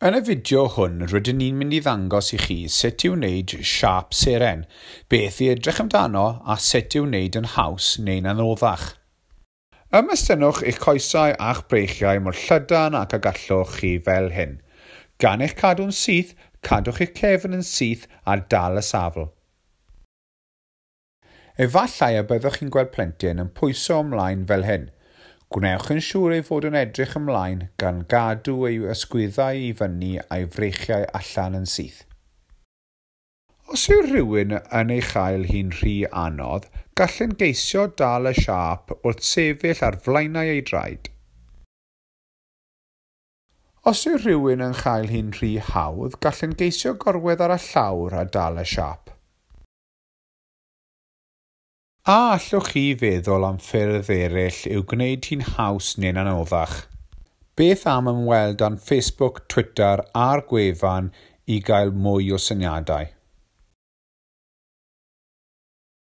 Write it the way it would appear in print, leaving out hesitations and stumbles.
Yn y fideo hwn, rydyn ni'n mynd i ddangos i chi sut i'w wneud siâp seren, beth i edrych amdano a sut i'w wneud yn haws neu'n anoddach. Ymestynnwch eich coesau a'ch breichiau mor llydan ac y gallwch chi fel hyn. Gan eich cadw'n syth, cadwch eich cefn yn syth a dal y safl. Efallai y byddwch chi'n gweld plentyn yn pwyso ymlaen fel hyn. Gwnewch yn siŵr ei fod yn edrych ymlaen gan gadw ei ysgwyddau i fyny a'i freichiau allan yn syth. Os yw rhywun yn ei chael hi'n rhy anodd, gallent geisio dal y siâp wrth sefyll ar flaenau ei draed. Os yw rhywun yn chael hi'n rhy hawdd, gallent geisio gorwedd ar y llawr a dal y siâp. A allwch chi feddwl am ffyrdd eraill i'w gwneud hi'n haws neu'n anoddach? Beth am ymweld â'n Facebook, Twitter a'r gwefan i gael mwy o syniadau?